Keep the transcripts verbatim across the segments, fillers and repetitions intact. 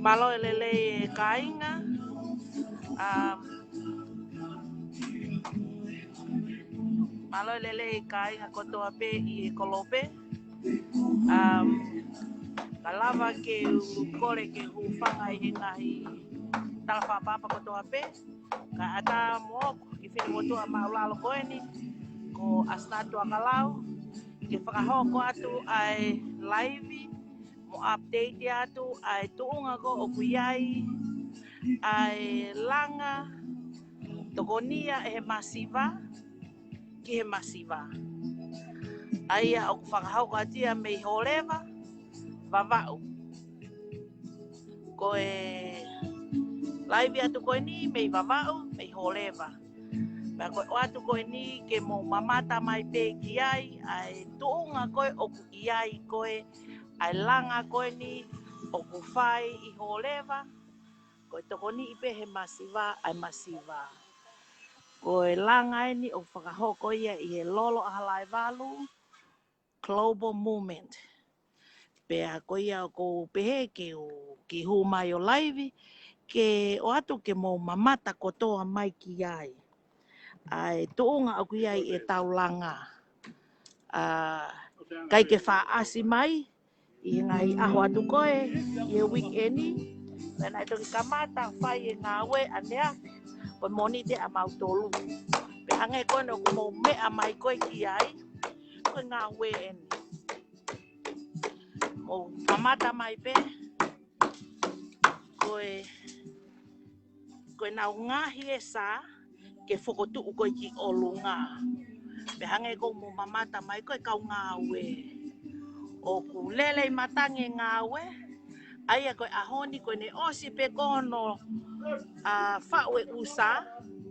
Mālō e lelei e kāinga. Um, mālō e lelei e kāinga kotoa pē ʻi he kolope. Um, ka lava ke u kole ke hūfanga ʻi he ngaahi tala fakatapu kotoa pē. Kae ʻatā moʻoku ki he finemotuʻa māʻulalo ko eni, ko ʻAsina Tuʻakalau, ke fakahoko atu ʻa e laivi mo update atu ʻa e tuʻunga ko ē ʻoku ʻi ai ʻa e langa tokoni ia ʻe he masiva ki he masiva. ʻA ia ʻoku fakahoko atu ia mei Hōleva, Vavaʻu. Ko e laivi atu ko eni mei Vavaʻu, mei Hōleva. Pea ko e ʻoatu ko eni ke mou mamata mai pē ki ai, ʻa e tuʻunga ko ē ʻoku ʻi ai ko ē ʻa e langa ko eni ʻoku fai ʻi Hōleva, ko e tokoniʻi pē he masiva ʻa e masiva. Ko e langa eni ʻoku fakahoko ia ʻi he Lolo ʻa Halaevalu Global Movement. Pea ko ia ʻoku ou pehē ke u kiʻi hū mai ʻo laivi, ke ʻoatu ke mou mamata kotoa mai ki ai. ʻA e tuʻunga ʻoku ʻi ai ʻetau langa. ʻA, ʻikai ke fakaʻasi mai ʻi he ngaahi ʻaho atu ko ē ʻi he weekend, pea naʻe toki kamata fai e ngāue ʻaneafi, ko e Mōnite ʻa mautolu. Pea hangē ko eni ʻoku mou meʻa mai ko ē ki ai, ko e ngāue eni. Mou mamata mai pē, ko e, ko ʻenau ngaohi e sā ke fokotuʻu ko ē ki ʻolunga. Pea hangē ko ē ʻoku mou mamata mai ko ē kau ngāue, ʻoku lele ʻi matangi e ngāue, ʻa ia ko e ʻaho ni ko ʻene ʻosi pē ko hono, ʻa, faʻu e ʻū sā,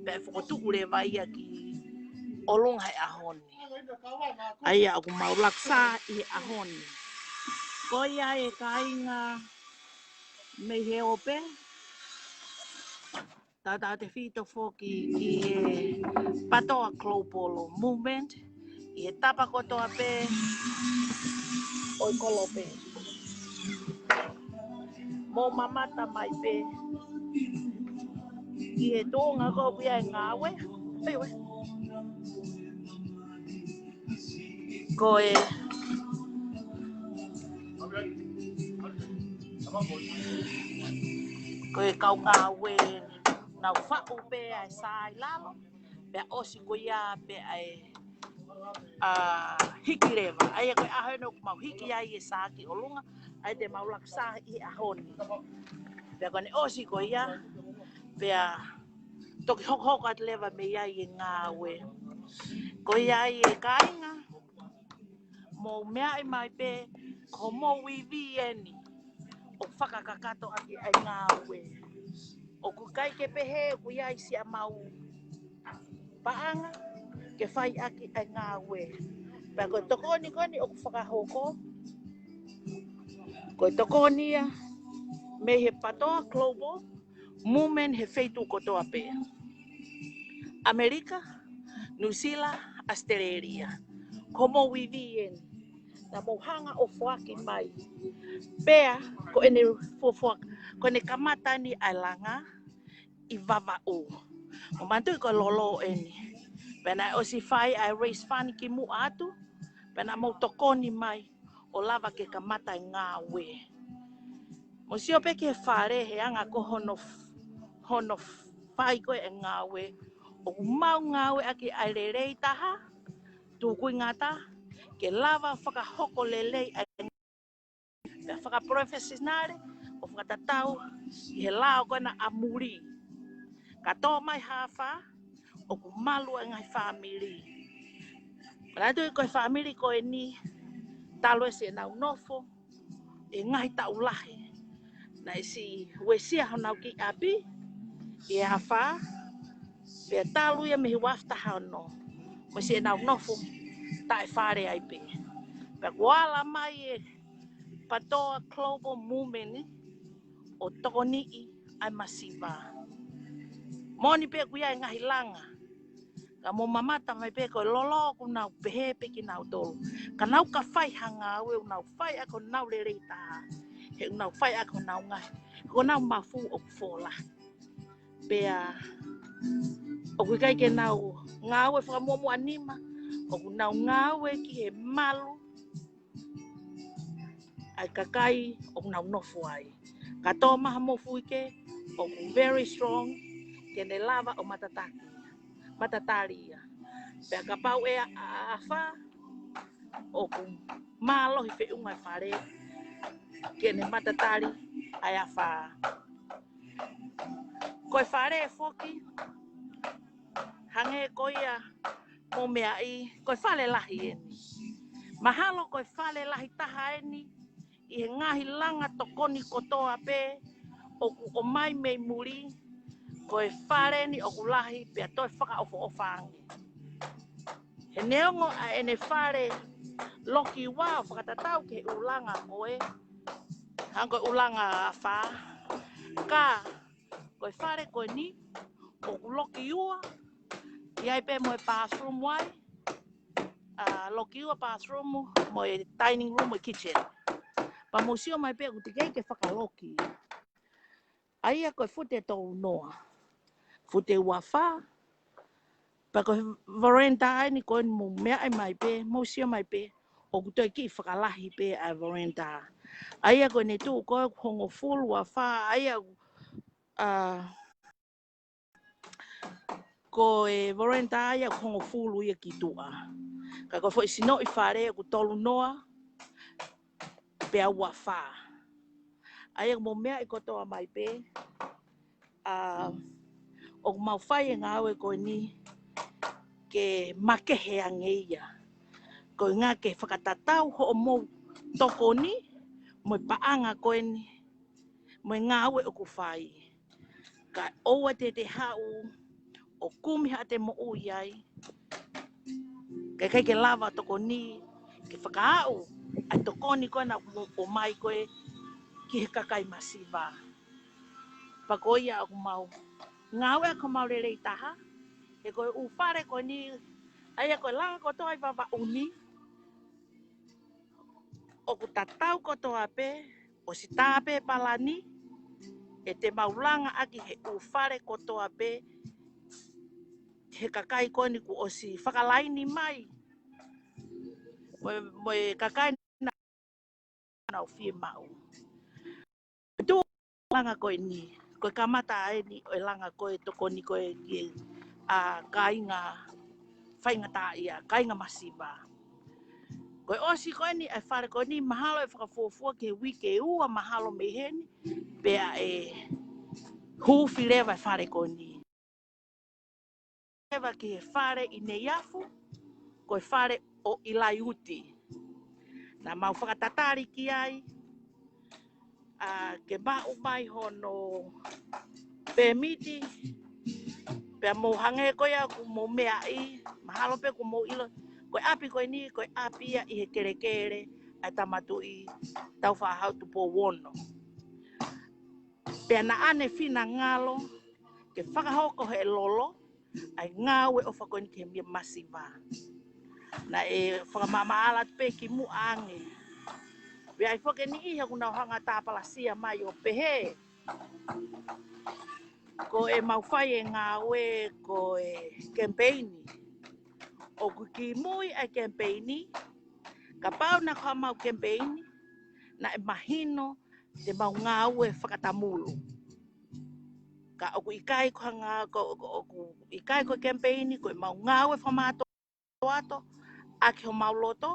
pea fokotuʻu leva ia ki ʻolunga he ʻaho ni. ʻA ia ʻoku mau laku sā ʻi he ʻaho ni. Ko ia e kāinga mei he ope, tautautefito foki ki he Patoa Global Movement, ʻi he tapa kotoa pē ʻo e kolope. Mou mamata mai pē ki he tuʻunga ko ē ʻoku ʻi ai e ngāue. Ai, ue. Ko e, ko e kau ngāue nau faʻu pē ʻa e sā ʻi lalo, pea ʻosi ko ia pē ʻa e, ʻa, hiki leva. ʻA ia ko e ʻaho eni ʻoku mau hiki ai e sā ki ʻolunga, ʻa ia te mau laku sā ʻi he ʻaho ni. Pea ko ʻene ʻosi ko ia, pea toki hokohoko atu leva mei ai e ngāue. Ko ia ai e kāinga, mou meaʻi mai pē, ko homou ivi eni ʻoku fakakakato ʻaki ʻa e ngāue. ʻOku ʻikai ke pehē ʻoku ʻi ai siʻamau paʻanga ke fai ʻaki ʻa e ngāue. Pea ko e tokoni ko eni ʻoku fakahoko, ko e tokoni ia mei he Patoa Global Movement he feituʻu kotoa pē. ʻAmelika, Nuʻusila, ʻAositelēlia. Ko homou ivi eni. Naʻa mou hanga ʻo foaki mai. Pea, ko ʻene fuofua, ko ʻene kamata ni ʻa e langa ʻi Vavaʻu. Mou manatuʻi ko e Lolo eni. Pea naʻe ʻosi fai ʻa e raise fund kimuʻa atu. Pea naʻa mou tokoni mai ʻo lava ke kamata e ngāue. Mou sio pē ki he fale he anga ko hono f-, hono fai ko ē e ngāue. ʻOku mau ngāue ʻaki ʻa e lelei taha, tukuingata, ke lava fakahoko lelei ai, pea fakapalofesinale ʻo fakatatau ʻi he lao ko ena ʻa muli. Ka tō mai ha afā, ʻoku malu e ngaahi fāmili. Pea naʻe tui ko e fāmili ko eni, talu ʻenau nofo ʻi he ngaahi taʻu lahi, naʻe siʻi uesia honau kiʻi ʻapi ʻi he afā, pea talu ia mei he ua afe taha ono, mo siʻenau nofo taʻefale ai pē. Pea kuo ala mai e PATOA Global Movement ʻo tokoniʻi ʻa e masiva. Moʻoni pē ʻoku ʻi ai e ngaahi langa, ka mou mamata mai pē ko e lolo ʻoku nau pehē pē kinautolu. Ka nau ka fai ha ngāue ʻoku nau fai ʻaki honau lelei taha, he ʻoku nau fai ʻaki honau ngaahi, ko honau mafu ʻoku fola. Pea ʻoku ʻikai ke nau ngāue fakamuʻomuʻa nima, ʻoku nau ngāue ki he malu ʻa e kakai ʻoku nau nofo ai. Ka tō mai ha mofuike ʻoku very strong, ke ne lava ʻo matataki, matatali ia. Pea kapau ʻe a, a, afā, ʻoku mālohi feʻunga e fale ke ne matatali ʻa e afā. Ko e fale foki, hangē ko ia mou meaʻi, ko e fale lahi eni. Mahalo ko e fale lahi taha eni ʻi he ngaahi langa tokoni kotoa pē ʻoku ʻomai mei muli, ko e fale eni ʻoku lahi pea toe fakaʻofoʻofa ange. He neongo ʻa ʻene fale loki ua ʻo fakatatau ki he ʻulungaanga ko ē, hangē ko e ʻulungaanga afā, ka ko e fale ko eni ʻoku loki ua, ʻi ai pē mo e bathroom ai, ʻa, loki ua bathroom, mo e dining room, mo e kitchen. Pea mou sio mai pē ʻoku teʻeki ke fakaloki. ʻA ia ko e fute tolu noa, fute ua fā, pea ko e veranda eni ko eni mou meaʻi mai pē, mou sio mai pē, ʻoku toe kiʻi fakalahi pē ʻa e veranda. ʻA ia ko ʻene tuʻu ko ē ʻoku hongofulu ua fā, ʻa ia ʻoku, ʻa, ko e veranda ia ʻoku hongofulu ia ki tuʻa. Ka ko e foʻi sinoʻi fale ʻoku tolu noa, pea ua fā. ʻA ia ʻoku mou meaʻi kotoa mai pē, ʻa, ʻoku mau fai e ngāue ko eni ke makehe ange ia. Ko e ʻuhinga ke fakatatau hoʻomou tokoni mo e paʻanga ko eni, mo e ngāue ʻoku fai. Ka ʻoua te te haʻu ʻo kumi haʻate moʻui ai, ka ʻikai ke lava tokoni ke fakaaʻu ʻa e tokoni ko ena ʻoku mou ʻomai ko ē ki he kakai masiva. Pea ko ia ʻoku mau ngāue ʻaki homau lelei taha, he ko e ʻū fale ko eni, ʻa ia ko e langa kotoa ʻi Vavaʻu ni, ʻoku tatau kotoa pē, ʻosi tā pē palani, ʻe te mau langa ʻaki he ʻū fale kotoa pē, he kakai ko eni kuo ʻosi fakalaini mai, mo e, mo e kakai naʻa nau fiemaʻu. Tuʻu langa ko eni, ko e kamata eni ʻo e langa ko e tokoni ko ē ki he, ʻa, kāinga faingataʻaʻia, kāinga masiva. Ko e ʻosi ko eni ʻa e fale ko eni, mahalo ʻe fakafuofua ki he uike ʻe ua mahalo mei heni, pea ʻe huufi leva e fale ko eni. Leva ki he fale ʻi Neiafu, ko e fale ʻo ʻIlaiuti. Naʻa mau fakatatali ki ai, ʻa, ke maʻu mai hono pēmiti, pea mou hangē ko ia ʻoku mou meaʻi, mahalo pē ʻoku mou ʻilo, ko e ʻapi ko eni, ko e ʻapi ia ʻi he kelekele ʻa e Tama Tuʻi Tāufaʻāhau Tupou Ono. Pea naʻa ne finangalo ke fakahoko he lolo ʻa e ngāue ʻofa ko eni ki he masiva. Naʻe fakamaʻamaʻa atu pē kimuʻa ange. Pea ʻi ai foki e niʻihi ʻoku nau hanga tāpalasia mai ʻo pehē, ko ʻemau fai e ngāue ko e kemipeini. ʻOku kimui ʻa e kemipeini, kapau naʻe ko haʻamau kemipeini, naʻe mahino te mau ngāue fakatamulu. Ka ʻoku ʻikai ko ha ngā-, ko, ko, ʻoku ʻikai ko e kemipeini, ko ʻemau ngāue fakamātoato ʻaki homau loto,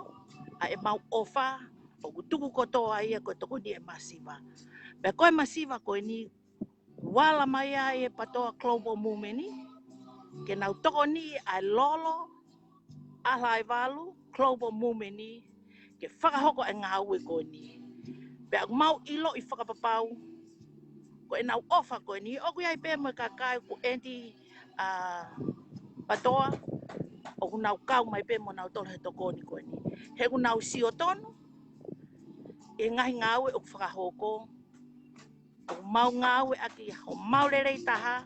ʻa ʻemau ʻofa, ʻoku tuku kotoa ia ko e tokoni ʻa e masiva. Pea ko e masiva ko eni, ʻoku ala mai ai e PATOA Global Movement ni, ke nau tokoni ʻa e Lolo ʻa Halaevalu Global Movement ni, ke fakahoko ʻa e ngāue ko eni. Pea ʻoku mau ʻiloʻi fakapapau, ko ʻenau ʻofa ko eni, ʻoku ʻi ai pē mo e kakai ko eni, ʻa, PATOA, ʻoku nau kau mai pē mo nautolu he tokoni ko eni. He ʻoku nau sio tonu ʻi he ngaahi ngāue ʻoku fakahoko, ʻoku mau ngāueʻaki ʻa homau lelei taha,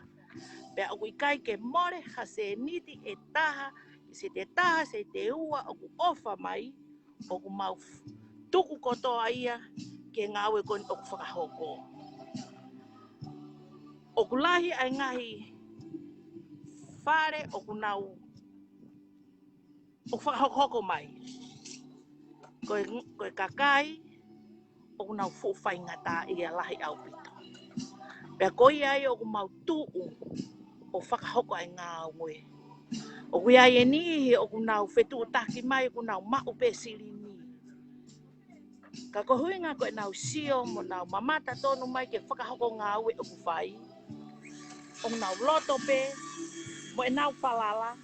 pea ʻoku ʻikai ke mole ha sēniti ʻe taha, sēniti ʻe taha, sēniti ʻe ua ʻoku ʻofa mai, ʻoku mau f-, tuku kotoa ia ki he ngāue ko eni ʻoku fakahoko. ʻOku lahi ʻa e ngaahi fale ʻoku nau, ʻoku fakahoko mai. Ko e, ko e kakai ʻoku nau fuʻu faingataʻaʻia lahi ʻaupito. Pea ko ia ai ʻoku mau tuʻu ʻo fakahoko ʻa e ngāue. ʻOku ʻi ai e niʻihi ʻoku nau fetuʻutaki mai, ʻoku nau maʻu pē silini. Ka ko e ʻuhinga ko ʻenau sio mo nau mamata tonu mai ke fakahoko ngāue ʻoku fai, ʻoku nau loto pē mo ʻenau falala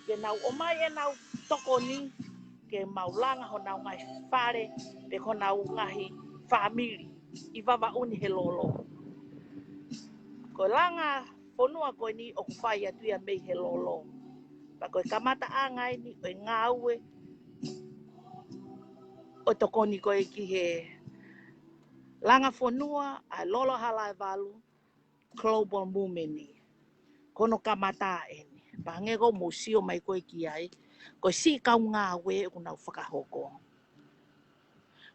ke nau ʻomai ʻenau tokoni ke mau langa honau ngaahi fale pe ko honau ngaahi fāmili ʻi Vavaʻu ni he Lolo. Ko e langa fonua ko eni ʻoku fai atu ia mei he Lolo. Pea ko e kamataʻanga eni ʻo e ngāue ʻo e tokoni ko ē ki he langa fonua ʻa e Lolo ʻa Halaevalu Global Movement ni. Ko hono kamata eni. Pea hangē ko ʻemou sio mai ko ē ki ai, ko e siʻi kau ngāue ʻoku nau fakahoko.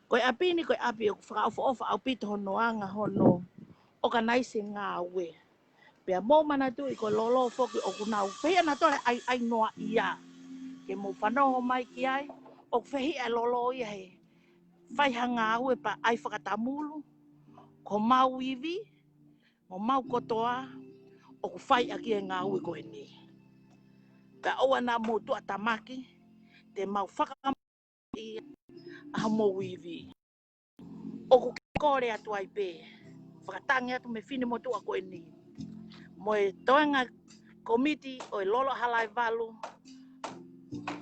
Ko e ʻapi ni, ko e ʻapi ʻoku fakaʻofoʻofa ʻaupito hono anga hono ʻokanaisi e ngāue. Pea mou manatuʻi ko e Lolo foki ʻoku nau fehiʻa nautolu he ʻaiʻai noaʻia. Ke mou fanongo mai ki ai, ʻoku fehiʻa e Lolo ia he fai ha ngāue pea ʻai fakatamulu, ko homau ivi, mo homau kotoa, ʻoku fai ʻaki e ngāue ko eni. Pea ʻoua naʻa mou tuʻatamaki, te mau faka- ʻa homou ivi. ʻOku ke kole atu ai pē, fakatangi atu mei he finemotuʻa ko eni mo e toenga kōmiti ʻo e Lolo ʻa Halaevalu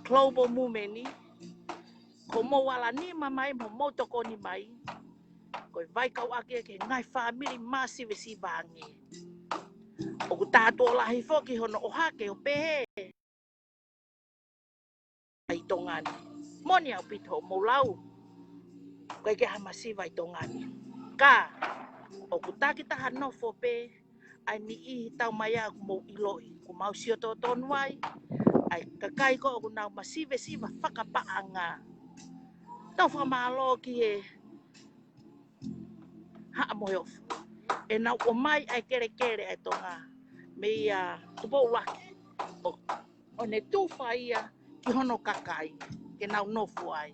Global Movement ni, ko hoʻomou ala nima mai mo hoʻomou tokoni mai, ko e vaikauʻaki ki he ngaahi fāmili masivesiva ange. ʻOku tā tuʻo lahi foki hono ʻohake ʻo pehē ʻi Tonga ni. Moʻoni ʻaupito hoʻomou lau, ʻoku ʻikai ke ʻi ai ha masiva ʻi Tonga ni. Ka ʻoku takitaha nofo pē ʻa e niʻihi taumaiā ʻoku mou ʻiloʻi, ʻoku mau sio totonu ai, ʻa e kakai ko ē ʻoku nau masivesiva fakapaʻanga. Tau fakamālō ki he Haʻa Moheofo, ʻenau ʻomai ʻa e kelekele ʻa e Tonga mei, ʻa, Tupou ʻUluaki, ʻo, ʻo ne tufa ia ki hono kakai ke nau nofo ai.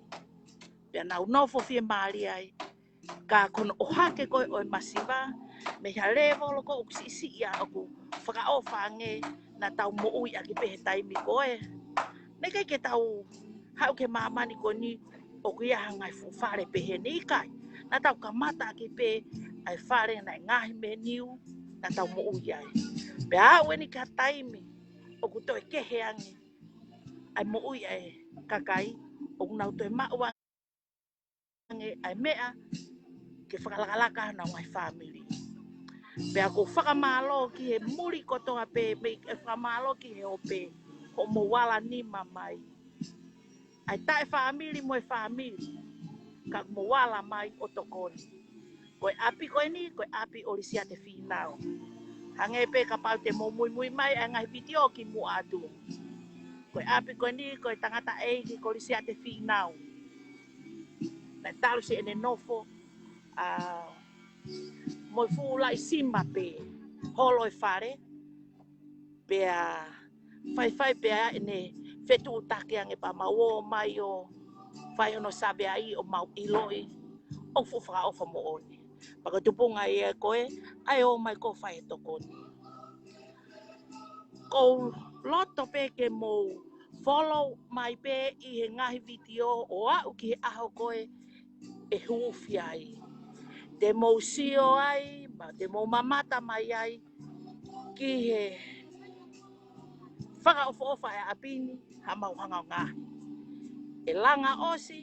Pea nau nofo fiemālie ai. Ka ko hono ʻohake ko ē ʻo e masiva mei ha lēvolo ko ē ʻoku siʻisiʻi ia, ʻoku fakaʻofa ange naʻa tau moʻui ʻaki pē he taimi ko ē. Naʻe ʻikai ke tau haʻu ki he māmani ko eni ʻoku ʻi ai ha ngaahi fuʻu fale pehē ni, ʻikai. Naʻa tau kamata ʻaki pē ʻa e fale naʻe ngaohi mei he niu naʻa tau moʻui ai. Pea aʻu eni ki ha taimi ʻoku toe kehe ange ʻa e moʻui ʻa e kakai, ʻoku nau toe maʻu ange ʻa e meʻa ke fakalakalaka honau ngaahi fāmili. Pea ʻoku ou fakamālō ki he muli kotoa pē, mei, ʻe fakamālō ki he ope, hoʻomou ala nima mai. ʻA e taʻefāmili mo e fāmili, ka mou ala mai ʻo tokoni. Ko e ʻapi ko eni, ko e ʻapi ʻo Lisiate Fīnau. Hangē pē kapau te mou muimui mai ʻa e ngaahi vitiō kimuʻa atu. Ko e ʻapi ko eni, ko e tangataʻeiki ko Lisiate Fīnau. Naʻe talu siʻene nofo, ʻa, mo e fuʻu laʻi sima pē, holo e fale, pea faifai pea ʻene fetuʻutaki ange pea mau ō mai ʻo fai hono saveaʻi ʻo mau ʻiloʻi ʻoku fuʻu fakaʻofa moʻoni. Pea ko e tupunga ia ko ē ʻa e ō mai ko ē ʻo fai e tokoni. ʻOku ou loto pē ke mou Follow mai pē ʻi he ngaahi vitiō ʻo aʻu ki he ʻaho ko ē ʻe huufi ai. Te mou sio ai, ma te mou mamata mai ai ki he fakaʻofoʻofa ʻa e ʻapi ni, ha mau hanga ʻo ngaohi. ʻE langa ʻosi,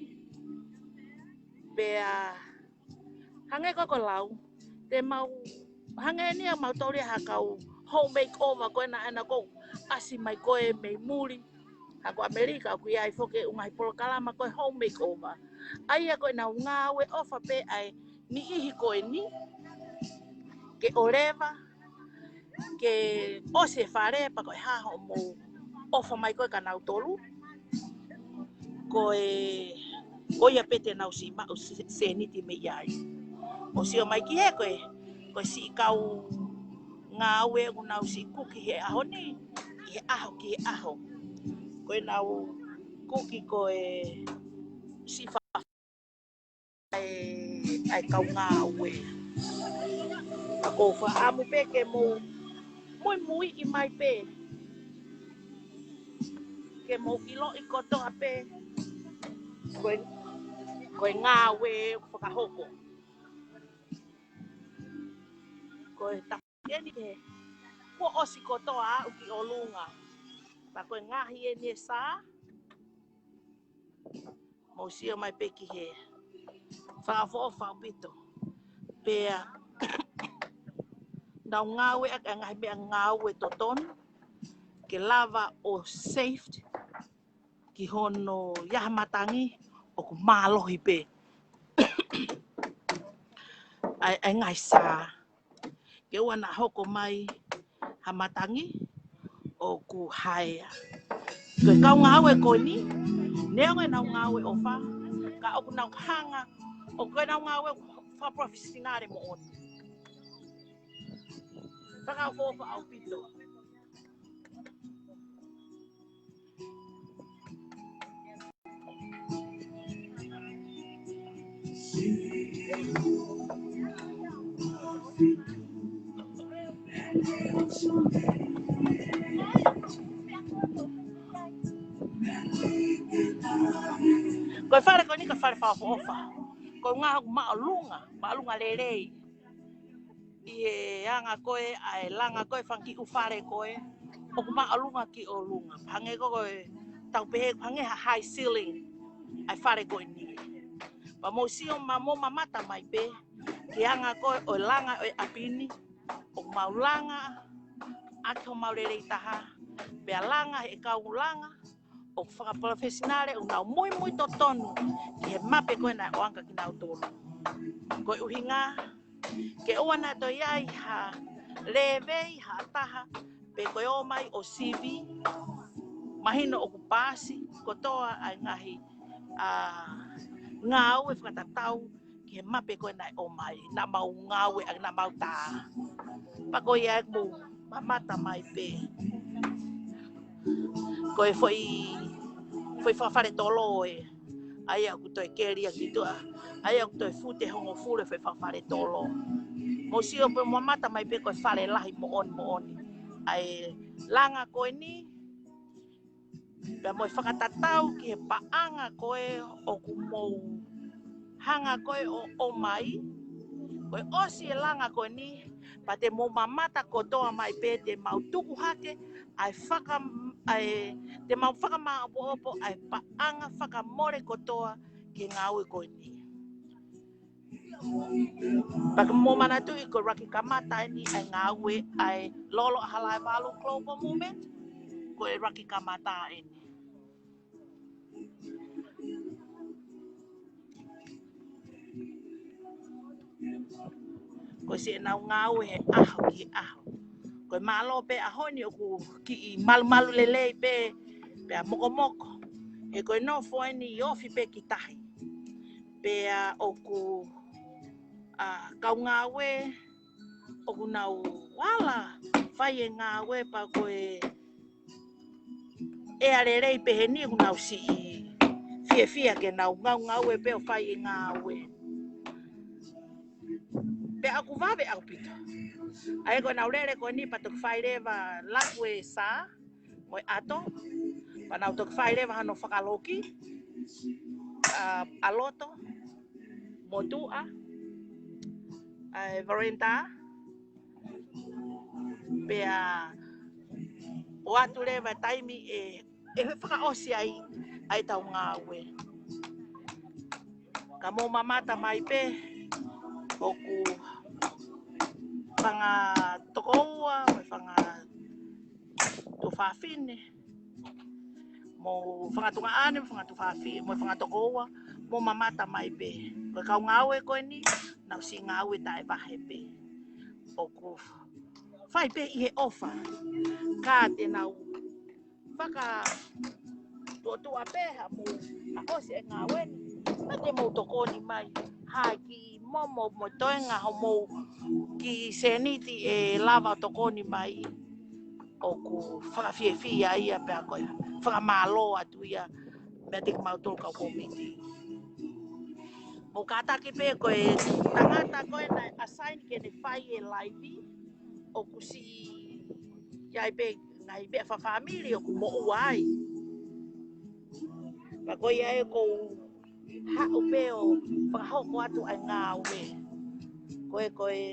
pea hangē ko e lau, te mau, hangē ni ʻa mau toli ha kau home makeover ko ena ʻena ʻoku ʻasi mai ko ē mei muli. Ha ko ʻAmelika ʻoku ʻi ai foki e ngaahi polokalama ko e home makeover. ʻA ia ko ʻenau ngāue ʻofa pē ʻa e niʻihi ko eni, ke ʻoleva, ke ʻosi e fale pea ko e hā hoʻomou ʻofa mai ko ē kia nautolu. Ko e, ko ia pē te nau siʻi maʻu se-, sēniti mei ai. Mou sio mai ki he ko e, ko e siʻi kau ngāue ʻoku nau siʻi kuki he ʻaho ni, ʻi he ʻaho ki he ʻaho. Ko ʻenau kuki ko e siʻi fa-, ʻa e, ʻa e kau ngāue. Ka ʻoku ou fakaʻamu pē ke mou muimuiʻi mai pē, ke mou ʻiloʻi kotoa pē ko e, ko e ngāue ʻoku fakahoko. Ko e tapu eni ke kuo ʻosi kotoa aʻu ki ʻolunga. Pea ko e ngaahi eni ʻe Sā. Mou sio mai pē ki he fakaʻofoʻofa ʻaupito. Pea nau ngāueʻaki e ngaahi meʻangāue totonu ke lava ʻo safe ki hono ʻi ai ha matangi ʻoku mālohi pē ʻa e, ʻa e ngaahi Sā. Ke ʻoua naʻa hoko mai ha matangi ʻoku haea. Ko e kau ngāue ko eni, neongo ʻenau ngāue ʻofa, ka ʻoku nau hanga, ʻoku ʻenau ngāue fakapalofesinale moʻoni. Fakaʻofoʻofa ʻaupito. Ko e fale ko eni ko e fale fakaʻofoʻofa. Ko e ngaahi māʻolunga, māʻolunga lelei. ʻI he anga ko ē ʻa e langa ko ē fanga kiʻi ʻū fale ko ē ʻoku māʻolunga ki ʻolunga. Hangē ko ē ʻoku tau pehē, hangē ha high ceiling ʻa e fale ko eni. Pea mou sio ma-, mou mamata mai pē ki he anga ko ē ʻo e langa ʻo e ʻapi ni, ʻoku mau langa ʻaki homau lelei taha, pea langa he kau langa ʻoku fakapalofesinale, ʻoku nau muimui totonu ki he mape ko ē naʻe ʻoange kia kinautolu. Ko e ʻuhinga, ke ʻoua naʻa toe ʻi ai ha lēvei ha taha, pe ko e ō mai ʻo sivi, mahino ʻoku paasi kotoa ʻa e ngaahi, ʻa, ngāue fakatatau ki he mape ko ē naʻe ō mai, naʻa mau ngāueʻaki, naʻa mau tā. Pea ko ia ʻoku mou mamata mai pē. Ko e foʻi, foʻi fakafale tolo ē, ʻa ia ʻoku toe keli ʻa ki tuʻa, ʻa ia ʻoku toe fute hongofulu e foʻi fakafale tolo. Mou sio pē, mou mamata mai pē, ko e fale lahi moʻoni moʻoni. ʻA e langa ko eni, pea mo e fakatatau ki he paʻanga ko ē ʻoku mou hanga ko ē ʻo ʻomai, ko e ʻosi e langa ko eni, pea te mou mamata kotoa mai pē, te mau tuku hake ʻa e faka-, ʻa e, te mau fakamāʻopoʻopo ʻa e paʻanga fakamole kotoa ki he ngāue ko eni. Pea ke mou manatuʻi ko e ʻuluaki kamata eni ʻa e ngāue ʻa e Lolo ʻa Halaevalu Global Movement, ko e ʻuluaki kamata eni. Ko siʻenau ngāue he ʻaho ki he ʻaho. Ko e mālō pē ʻaho ni ʻoku kiʻi malumalu lelei pē, pea mokomoko. He ko e nofo eni ʻi ofi pē ki tahi. Pea ʻoku, ʻa, kau ngāue ʻoku nau ala fai e ngāue, pea ko e ʻea lelei pehē ni ʻoku nau siʻi fiefia ke nau ngaungaue pē ʻo fai e ngāue. Pea ʻoku vave ʻaupito. ʻA ia ko ʻenau lele ko eni pea toki fai leva laku e Sā mo e ʻato. Pea nau toki fai leva hano fakaloki, ʻa, ʻa loto, motuʻa, ʻa e veranda, pea ʻoatu leva taimi ʻe, ʻe fakaʻosi ai ʻa e tau ngāue. Ka mou mamata mai pē, ʻoku fanga tokoua, mo e fanga tuofāfine, mo e fanga tuongaʻane, mo e fanga tuofāfine, mo e fanga tokoua, mou mamata mai pē. Ko e kau ngāue ko eni, nau siʻi ngāue taʻevahe pē. ʻOku fai pē ʻi he ʻofa, ka te nau fakatuʻotuʻa pē ha mou, ʻa ʻosi e ngāue ni, ka te mou tokoni mai ha kiʻi momo mo toenga homou kiʻi sēniti ʻe lava ʻo tokoni mai. ʻOku fakafiefia ia pea ko e fakamālō atu ia meiate kimautolu kau kōmiti. Mou kātaki pē ko e tangata ko ē naʻe assign ke ne fai e laivi, ʻoku siʻi ʻi ai pē ngaahi meʻa fakafāmili ʻoku moʻua ai. Pea ko ia ʻe kou haʻu pē ʻo fakahoko atu ʻa e ngāue. Ko e, ko e.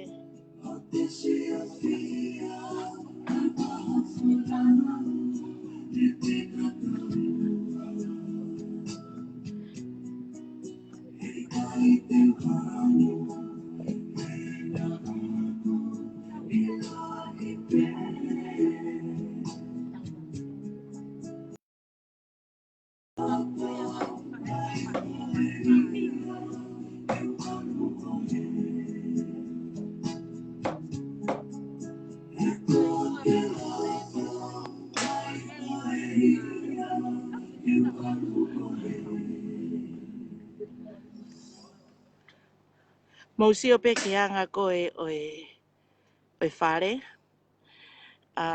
Mou sio pē ki he anga ko ē ʻo e, ʻo e fale. ʻA,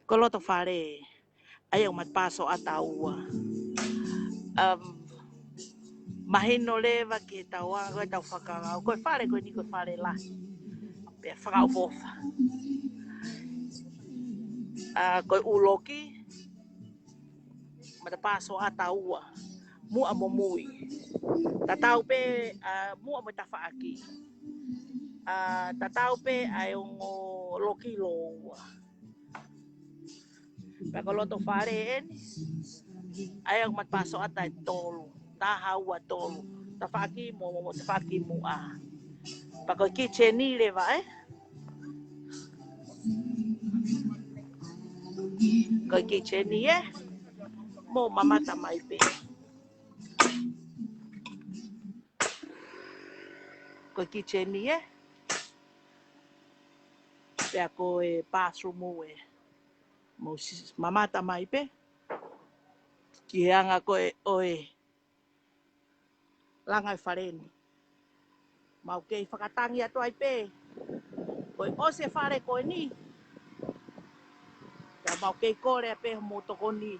ko e loto fale, ʻa ia ʻoku matapā soʻa taua. Um, mahino leva ki he tau anga, ko e tau fakangau. Ko e fale ko eni ko e fale lahi. Pea fakaʻofoʻofa. ʻA, ko e ʻū loki, matapā soʻa taua, muʻa mo mui. Tatau pē, ʻa, muʻa mo tafaʻaki. ʻA, tatau pē ʻa e ongo loki lōua. Pea ko e loto fale eni, ʻa ia ʻoku matapā soʻa taʻetolu, taha ua tolu, tafaʻaki mo, mo, mo tafaʻaki muʻa. Pea ko e kitchen leva, ē? Ko e kitchen ē, mou mamata mai pē. Ko e kitchen ē, pea ko e bathroom ē, mou si-, mamata mai pē ki he anga ko ē ʻo e langa e fale ni. Mau kei fakatangi atu ai pē, ko e ʻosi e fale ko eni, ka mau kei kole pē homou tokoni.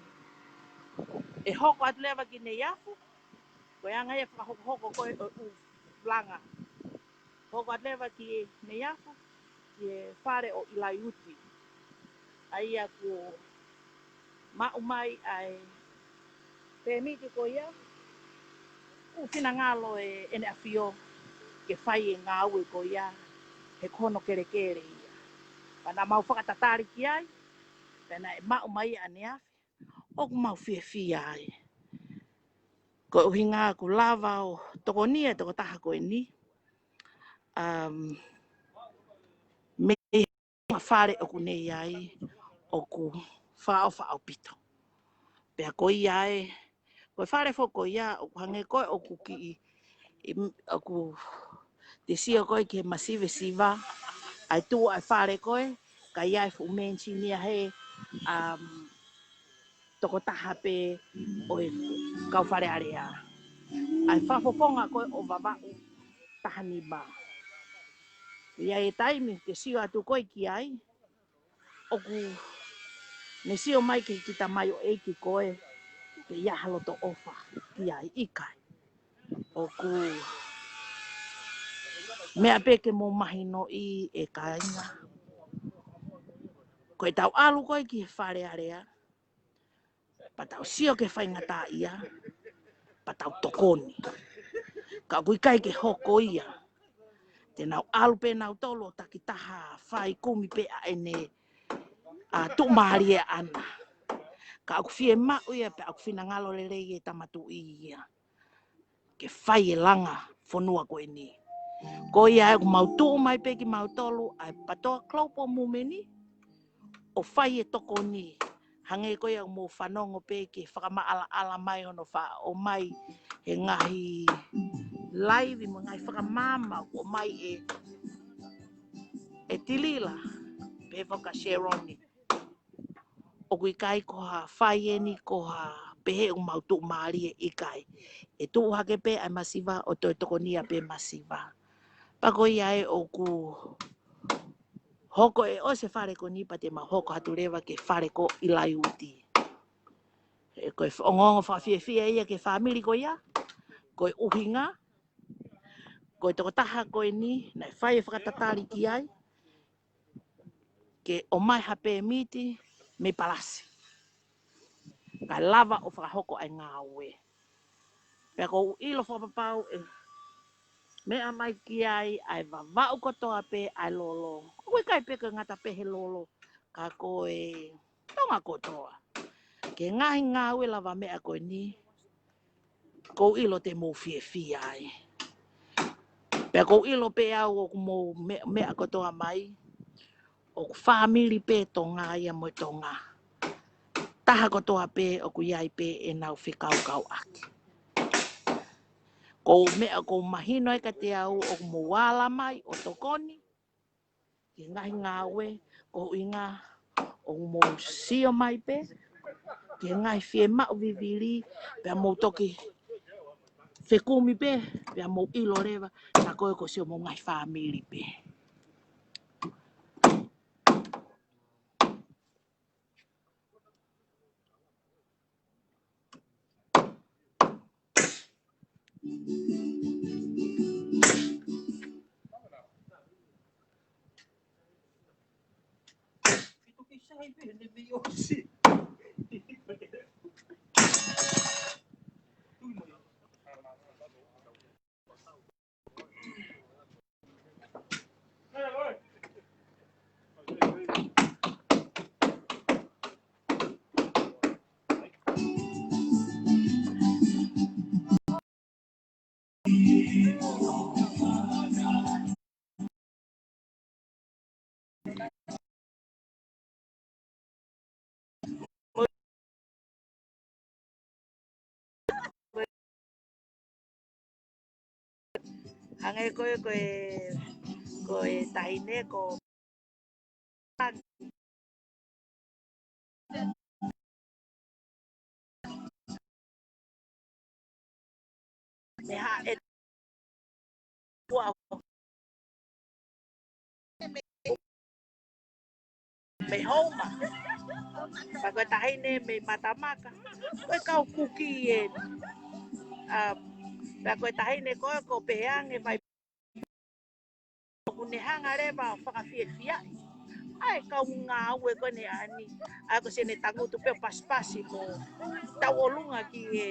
ʻE hoko atu leva ki Neiafu, ko e anga ia e fakahokohoko ko ē ʻo e ʻū langa. Hoko atu leva ki Neiafu, ki he fale ʻo ʻIlaiuti. ʻA ia kuo maʻu mai ʻa e pēmiti ko ia, ʻoku finangalo ʻe, ʻEne ʻAfio ke fai e ngāue ko ia, he ko hono kelekele ia. Pea naʻa mau fakatatali ki ai, pea naʻe maʻu mai ʻaneafi, ʻoku mau fiefia ai. Ko e ʻuhinga ʻoku lava ʻo tokoni e tokotaha ko eni, um, mei he fale ʻoku ne ʻi ai, ʻoku fakaʻofa ʻaupito. Pea ko ia ē, ko e fale foki ko ia, ʻoku hangē ko ē ʻoku kiʻi, ʻi, ʻoku te sio ko ē ki he masiva siva, ʻa e tuʻu ʻa e fale ko ē, ka ʻi ai e fuʻu mēsini ia he, um, tokotaha pē ʻo e kau Fale Alea. ʻA e fakafofonga ko ē ʻo Vavaʻu taha nima. ʻI ai e taimi te sio atu ko ē ki ai, ʻoku ne sio mai ki he kiʻi tamaioʻeiki ko ē, ke ʻi ai ha loto ʻofa ki ai, ʻikai. ʻOku meʻa pē ke mou mahinoʻi ē kāinga. Ko e tau ʻalu ko ē ki he Fale Alea, Pea tau sio ki he faingataʻaʻia, pea tau tokoni. Ka ʻoku ʻikai ke hoko ia. Te nau ʻalu pē nautolu ʻo takitaha fai kumi pē ʻa ʻene, ʻa, tuʻumālie ʻaʻana. Ka ʻoku fiemaʻu ia pea ʻoku finangalo lelei e Tama Tuʻi ia ke fai e langa fonua ko eni. Ko ia ʻoku mau tuʻu mai pē kimautolu ʻa e PATOA Global Movement ʻo fai e tokoni. Hangē ko ia ʻoku mou fanongo pē ki he fakamaʻalaʻala mai hono faʻa ʻomai he ngaahi laivi mo e ngaahi fakamaama ʻoku ʻomai ʻe, ʻe Tilila, pehē foki ʻa Sheroni. ʻOku ʻikai ko ha fai eni ko ha pehē ʻoku mau tuʻumālie, ʻikai. ʻE tuʻu hake pē ʻa e masiva ʻo toe tokonia pē masiva. Pea ko ia ē ʻoku hoko ʻe ʻosi e fale ko eni pea te mau hoko atu leva ki he fale ko ʻIlaiuti. He ko e ongoongo fakafiefia ia ki he fāmili ko ia, ko e ʻuhinga, ko e tokotaha ko eni naʻe fai e fakatatali ki ai, ke ʻomai ha pēmiti mei Palasi. Kae lava ʻo fakahoko ʻa e ngāue. Pea ʻoku ou ʻilo fakapapau ʻe meʻa mai ki ai ʻa e Vavaʻu kotoa pē ʻa e lolo. ʻOku ʻikai pē ke ngata pē he lolo, ka ko e Tonga kotoa. Ki he ngaahi ngāue lavameʻa ko eni, ʻoku ou ʻilo te mou fiefia ai. Pea ʻoku ou ʻilo pē au ʻoku mou me-, meʻa kotoa mai, ʻoku fāmili pē Tonga ia mo e Tonga. Taha kotoa pē ʻoku ʻi ai pē ʻenau fekaukauʻaki. Ko e meʻa ʻoku mahino ai kiate au ʻoku mou ala mai ʻo tokoni ki he ngaahi ngāue, ko e ʻuhinga ʻoku mou sio mai pē ki he ngaahi fiemaʻu vivili, pea mou toki fekumi pē, pea mou ʻilo leva, na ko e ko siʻomou ngaahi fāmili pē. Hangē ko e, ko e, ko e taʻahine ko Mei ha e kua mei Houma. Pea ko e taʻahine mei Matamaka. Ko e kau kuki ē. Um, pea ko e taʻahine ko ē ko Peheange vai ʻoku ne hanga leva ʻo fakafiefiaʻi ʻa e kau ngāue ko eni ʻa eni. ʻA ko siʻene tangutu pē ʻo pasipasi mo tauʻolunga ki he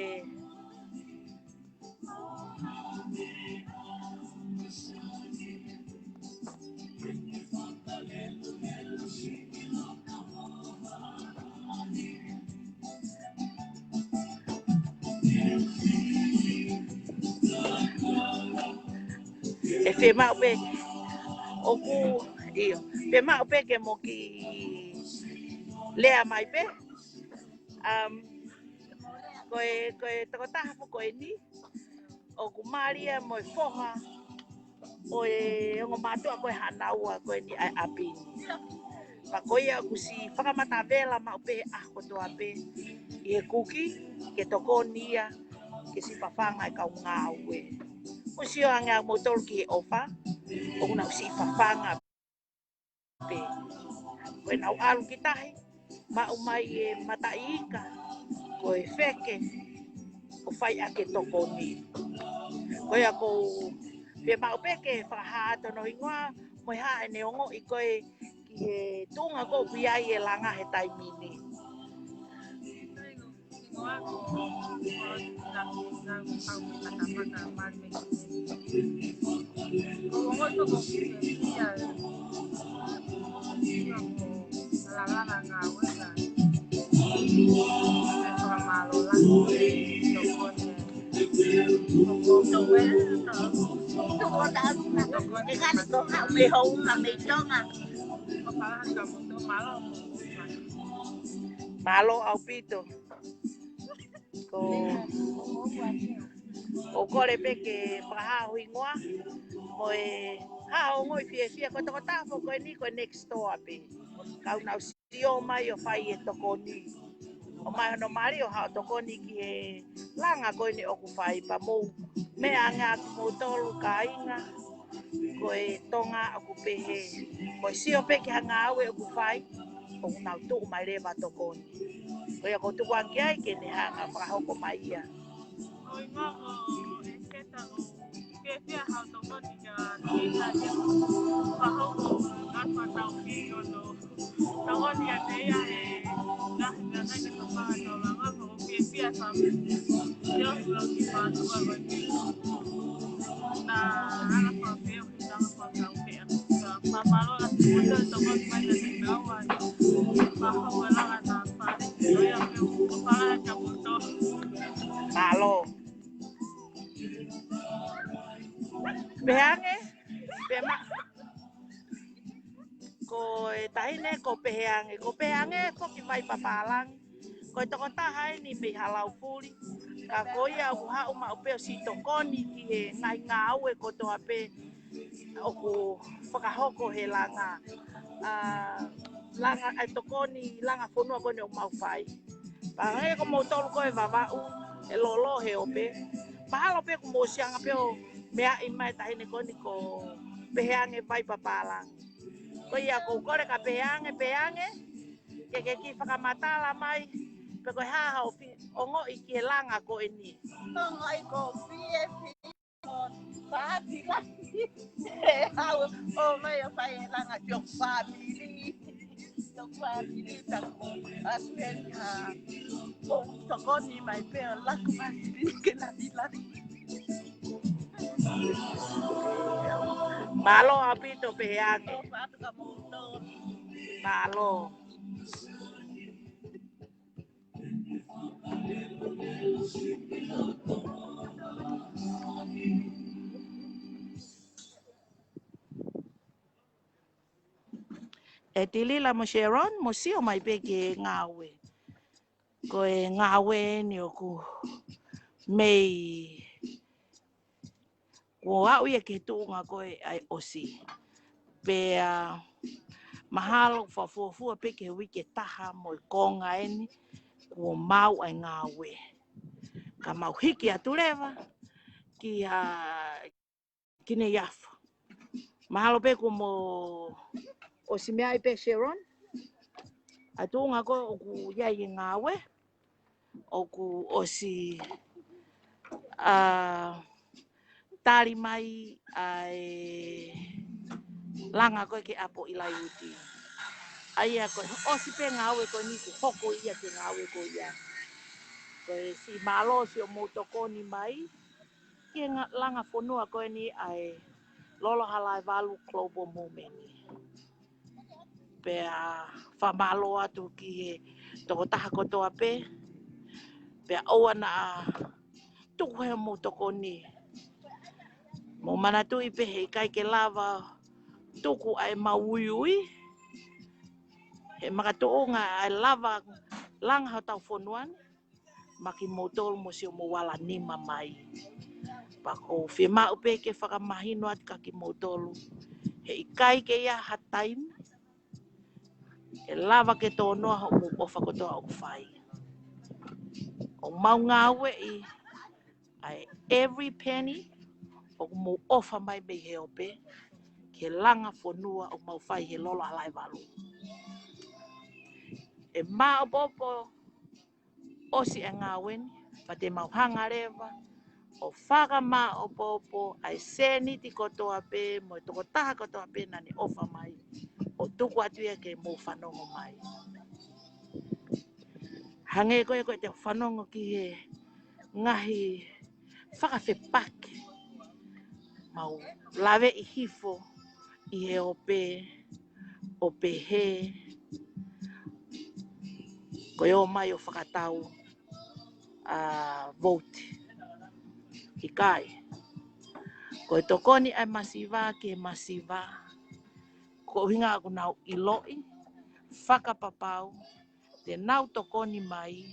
ʻE fiemaʻu pē ʻoku, ʻio, fiemaʻu pē ke mo kiʻi lea mai pē. Um, ko e, ko e tokotaha foki ko eni ʻoku mālie mo e foha ʻo e ongo mātuʻa ko e Hanaua ko eni ʻa e ʻapi ni. Pea ko ia ʻoku siʻi fakamatavela maʻu pē ʻa kotoa pē ʻi he kuki ke tokoni ia ke siʻi fafanga e kau ngāue. ʻOku sio ange ʻa moutolu ki he ʻofa, ʻoku nau siʻi fafanga pē. Ko ʻenau ʻalu ki tahi, maʻu mai e mataʻi ika, ko e feke, ʻo fai ʻaki e tokoni. Ko ia ʻoku ou fiemaʻu pē ke fakahā atu hono hingoa, mo e hā ʻene ongoʻi ko ē ki he tuʻunga ko ē ʻoku ʻi ai e langa he taimi ni. Mālō ʻaupito. Ko, ʻoku ou kole pē ke fakahā ho hingoa mo e hā hoʻo ongoʻi fiefia. Ko e tokotaha foki ko eni ko e next door pē. Kau nau sio mai ʻo fai e tokoni. ʻOmai hono mali ʻo haʻu ʻo tokoni ki he langa ko eni ʻoku fai, pea mou meʻa ange ʻa kimoutolu kāinga, ko e Tonga ʻoku pehē, ko e sio pē ki ha ngāue ʻoku fai, ʻoku nau tuʻu mai leva ʻo tokoni. Ko ia ʻoku ou tuku ange ki ai ke ne hanga ʻo fakahoko mai ia. ʻOi, ngā ʻo e keta ʻo ke fia hau tokoni kia Tina ia. Fakahoko atu ʻa tau ki ono. Tokoni ʻa te ia he ngaahi meʻa naʻe ke tokanga tau langa, ko ke fia sa. Ia ʻoku lau ki mātua ko e ki. Na, ana fa feo. Mālō. Pehē ange, pē ma-, ko e taʻahine ko Pehē ange, ko Pehē ange foki Vaipapālangi. Ko e tokotaha eni mei Halaufuli. Ka ko ia ʻoku haʻu maʻu pē ʻo siʻi tokoni ki he ngaahi ngāue kotoa pē ʻoku fakahoko he langa, ʻa, langa ʻa e tokoni langa fonua ko eni ʻoku mau fai. Pea hangē ko moutolu ko e Vavaʻu, ʻe Lolo he ope. Mahalo pē kuo mou ʻosi hanga pē ʻo meaʻi mai e taʻahine ko eni ko Pehē ange Vaipapālangi. Ko ia ʻoku ou kole kia Pehē ange, Pehē ange, ke ke kiʻi fakamatala mai, pe ko e hā hoʻo ongoʻi ki he langa ko eni. Ongoʻi ko e fie fie. Pāti lahi. He hau ʻo mai ʻo fai e langa ki hoku fāmili. Ki hoku fāmili taku husband ha. ʻO tokoni mai pē ʻo laku mai ke na ila. Mālō ʻaupito Pehē ange. Mālō. ʻE Tilila mo Sharon, mou sio mai pē ki he ngāue. Ko e ngāue eni ʻoku mei kuo aʻu ia ki he tuʻunga ko ē ʻa e ʻosi. Pea mahalo fakafuofua pē ki he uike ʻe taha mo e konga eni kuo maʻu ʻa e ngāue. Ka mau hiki atu leva ki ha, ki Neiafu. Mahalo pē kuo mou ʻosi meaʻi pē Sharon ʻa e tuʻunga ko ē ʻoku ʻi ai e ngāue. ʻOku ʻosi, ʻa, tali mai ʻa e langa ko ē ki ʻApo ʻi Laiuti. ʻA ia ko e ʻosi pē ngāue ko eni kuo hoko ia ki he ngāue ko ia. Ko e siʻi mālō siʻomou tokoni mai ki he nga-, langa fonua ko eni ʻa e Lolo Halaevalu Global Movement. Pea fakamālō atu ki he tokotaha kotoa pē, pea ʻoua naʻa tuku he mou tokoni. Mou manatuʻi pē he ʻikai ke lava tuku ʻa e mau uiui, he makatuʻunga ʻa e lava langa hotau fonua ni, maʻa kimoutolu mo siʻomou ala nima mai. Pea ʻoku ou fiemaʻu pē ke fakamahino atu kia kimoutolu, he ʻikai ke ʻi ai ha taimi ʻe lava ke tōnoa hoʻomou ʻofa kotoa ʻoku fai. ʻOku mau ngāueʻi ʻa e every penny ʻoku mou ʻofa mai mei he ope ki he langa fonua ʻoku mau fai he Lolo Halaevalu. ʻE maʻopoʻopo ʻosi e ngāue ni, pea te mau hanga leva ʻo fakamāʻopoʻopo ʻa e sēniti kotoa pē mo e tokotaha kotoa pē naʻa ne ʻofa mai, ʻo tuku atu ia ke mou fanongo mai. Hangē ko ia ko ʻete fanongo ki he ngaahi fakafepaki mau laveʻi hifo ʻi he ope ʻo pehē ko e ō mai ʻo fakatau ʻa e vouti. ʻIkai. Ko e tokoni ʻa e masiva ki he masiva, ko e ʻuhinga ʻoku nau ʻiloʻi fakapapau te nau tokoni mai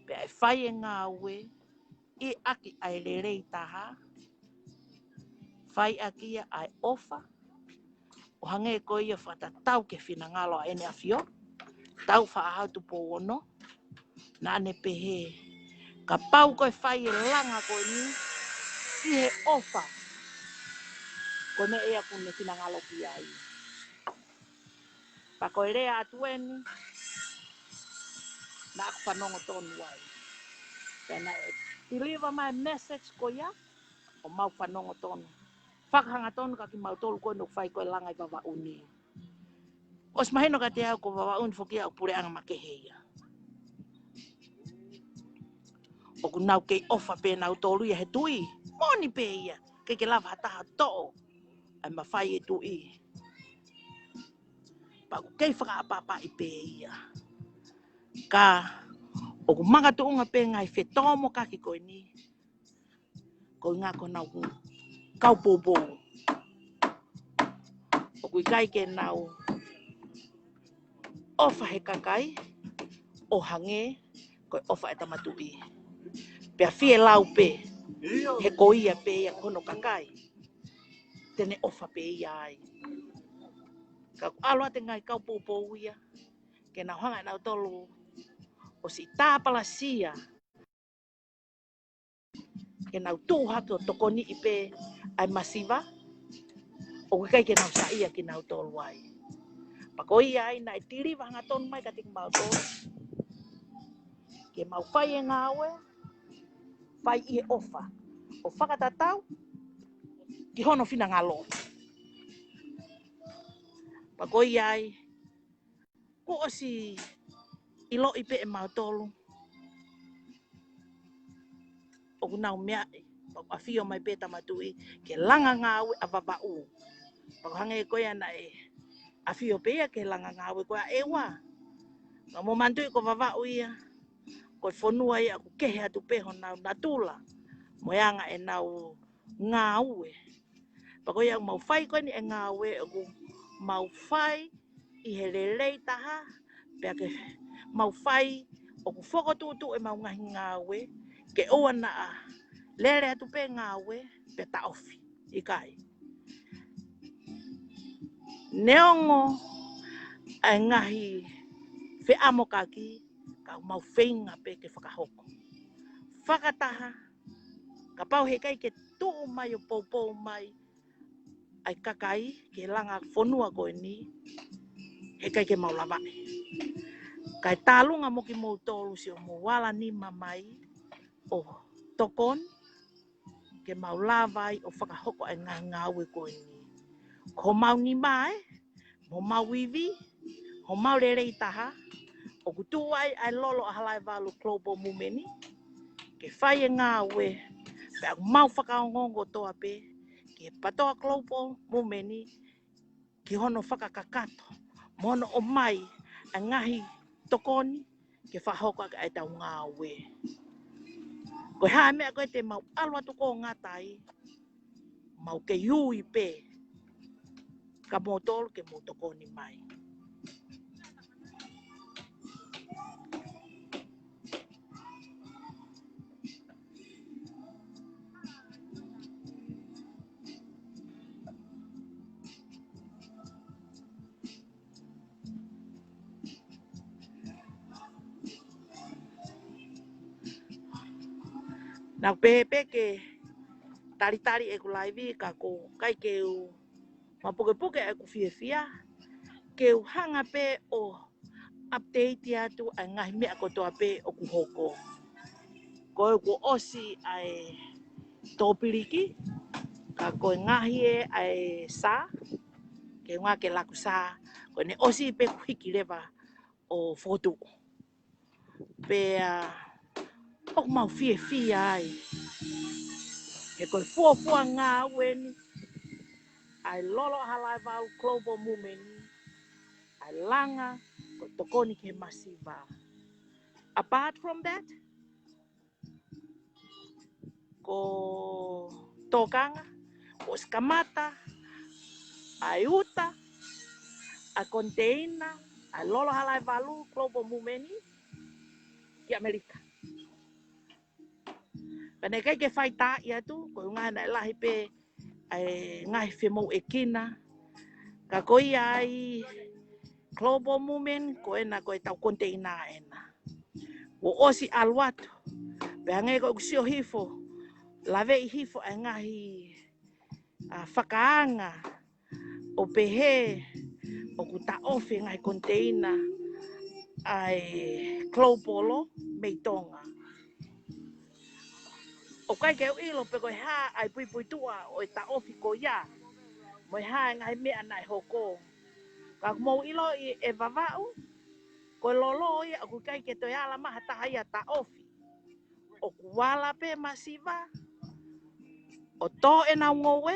pea ʻe fai e ngāue ʻi ʻaki ʻa e lelei taha, fai ʻaki ia ʻa e ʻofa, ʻo hangē ko ia fakatatau ki he finangalo ʻa ʻEne ʻAfio, Tau Faʻahau Tupou Ono, naʻa ne pehē, kapau ko e fai e langa ko eni ʻi he ʻofa, ko e meʻa ia ʻoku ne finangalo ki ai. Pea ko e lea atu eni naʻa ku fanongo tonu ai. Pea naʻe deliver mai e message ko ia ʻo mau fanongo tonu. Fakahangatonu kia kimautolu ko eni ʻoku fai ko e langa ʻi Vavaʻu ni. ʻOsi mahino kiate au ko Vavaʻu ni foki ia ʻoku puleʻanga makehe ia. ʻOku nau kei ʻofa pē nautolu ia he tuʻi. Moʻoni pē ia. ʻIkai ke lava ha taha toʻo ʻa e mafai e tuʻi. Pea ʻoku kei fakaʻapaʻapaʻi pē ia. Ka ʻoku makatuʻunga pē ngaahi fetōmokaki ko eni, ko e ʻuhinga ko honau kau poupou. ʻOku ʻikai ke nau ʻofa he kakai ʻo hangē ko e ʻofa ʻa e Tama Tuʻi. Pea fielau pē he ko ia pē ia ko hono kakai te ne ʻofa pē ia ai. Ka ʻoku ʻalu atu e ngaahi kau poupou ia ke nau hanga ʻe nautolu ʻo siʻi tāpalasia ke nau tuʻu hake ʻo tokoniʻi pē ʻa e masiva, ʻoku ʻikai ke nau saiʻia kinautolu ai. Pea ko ia ai naʻe deliver hangatonu mai kiate kimautolu ke mau fai e ngāue, fai ʻi he ʻofa, ʻo fakatatau ki hono finangalo. Pea ko ia ai kuo ʻosi ʻiloʻi pē ʻe mautolu ʻoku nau meaʻi, pea ʻoku ʻafio mai pē Tama Tuʻi ke langa ngāue ʻa Vavaʻu. Pea ʻoku hangē ko ia naʻe ʻafio pē ia ke langa ngāue ko ia ʻEua. Ka mou manatuʻi ko Vavaʻu ia ko e fonua ia ʻoku kehe atu pē honau natula mo e anga ʻenau ngāue. Pea ko ia ʻoku mau fai ko eni e ngāue ʻoku mau fai ʻi he lelei taha, pea ke mau fai ʻoku fokotuʻutuʻu ʻemau ngaahi ngāue ke ʻoua naʻa lele atu pē ngāue pea taʻofi. ʻIkai. Neongo ʻa e ngaahi feʻamokaki ka ʻoku mau feinga pē ke fakahoko. Fakataha, kapau heʻikai ke tuʻu mai ʻo poupou mai ʻa e kakai ke langa fonua ko eni, heʻikai ke mau lavaʻi. Kae tālunga mo kimoutolu siʻomou ala nima mai ʻo tokoni ke mau lava ai ʻo fakahoko ʻa e ngaahi ngāue ko eni. Ko homau nima ē, mo homau ivi, homau lelei taha, ʻoku tuʻu ai ʻa e lolo ʻa Halaevalu Global Movement ke fai e ngāue, pea ʻoku mau fakaongoongo kotoa pē ki he PATOA Global Movement ki hono fakakakato mo hono ʻomai ʻa e ngaahi tokoni ke fakahoko ʻaki ʻetau ngāue. Ko e hā e meʻa ko ē te mau ʻalu atu ko ē ʻo ngata ai, mau kei ui pē kia moutolu ke mou tokoni mai. Naʻa ku pehē pē ke talitali ʻeku laivi ka ʻoku ʻikai ke u mapukepuke ʻeku fiefia, ke u hanga pē ʻo update atu ʻa e ngaahi meʻa kotoa pē ʻoku hoko. Ko ē kuo ʻosi ʻa e tōpiliki, ka ko e ngaahi ē ʻa e sā, ke ngā ke laku sā, ko ʻene ʻosi pē kuo hiki leva ʻo fokotuʻu. Pea ʻoku mau fiefia ai. He ko e fuofua ngāue eni ʻa e Lolo ʻa Halaevalu Global Movement ni, ʻa e langa ko e tokoni ki he masiva. Apart from that, ko Tokanga, ʻosi kamata ʻa e uta ʻa e koniteina ʻa e Lolo ʻa Halaevalu Global Movement ni ki ʻAmelika. Pea naʻe ʻikai ke fai taaʻi atu, ko e ʻuhinga naʻe lahi pē ʻa e ngaahi femoʻuekina. Ka ko ia ai Global Movement, ko ena ko e tau koniteina ena. Kuo ʻosi ʻalu atu. Pea hangē ko ʻeku sio hifo, laveʻi hifo ʻa e ngaahi, ʻa, fakaanga ʻo pehē ʻoku taʻofi e ngaahi koniteina ʻa e Global mei Tonga. ʻOku ʻikai ke u ʻilo pe ko e hā ʻa e puipuituʻa ʻo e taʻofi ko ia, mo e hā e ngaahi meʻa naʻe hoko. Ka ʻoku mou ʻiloʻi ʻe Vavaʻu, ko e Lolo ia ʻoku ʻikai ke toe ala mai ha taha ia taʻofi. ʻOku ala pē masiva ʻo tō ʻenau ngoue,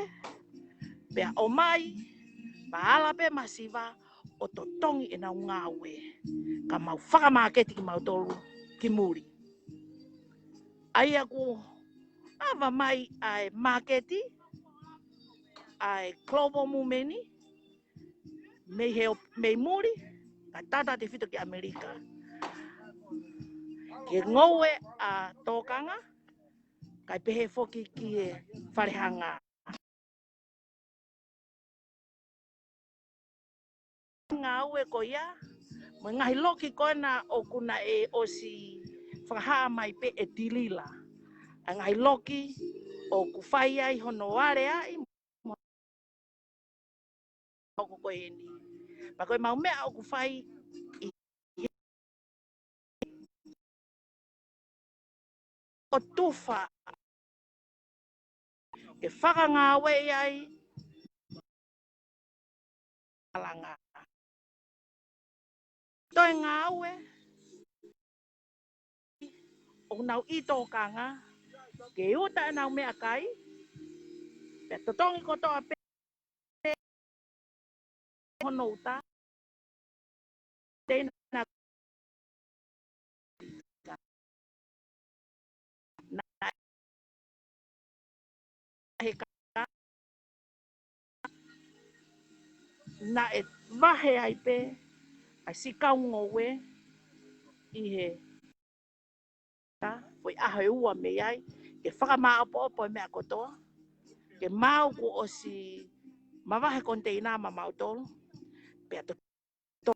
pea ʻomai, pea ala pē masiva ʻo totongi ʻenau ngāue, ka mau fakamāketi kimautolu ki muli. ʻA ia kuo ava mai ʻa e māketi ʻa e Global Movement ni, mei he, mei muli, ka tata te fito ki ʻAmelika. Ke ngoue ʻa Tokanga, kae pehē foki ki he Falehanga. Ngāue ko ia, mo e ngaahi loki ko ena ʻoku naʻe ʻosi fakahā mai pē ʻe Tilila. ʻA e ngaahi loki ʻoku fai ai hono aleaʻi, ʻoku ko eni. Pea ko e mau meʻa ʻoku fai ʻi ʻo tufa ke fakangāueʻi ai ʻa e langa. Toe ngāue ʻoku nau ʻi Tokanga, ke uta ʻenau meʻakai, pea totongi kotoa pē hono uta, teina naʻe he ka-, naʻe vahe ai pē ʻa e siʻi kau ngoue ʻi he ka, foʻi ʻaho ʻe ua mei ai, ke fakamāʻopoʻopo e meʻa kotoa, ke mau kuo ʻosi mavahe koniteina mautolu, pea to, to,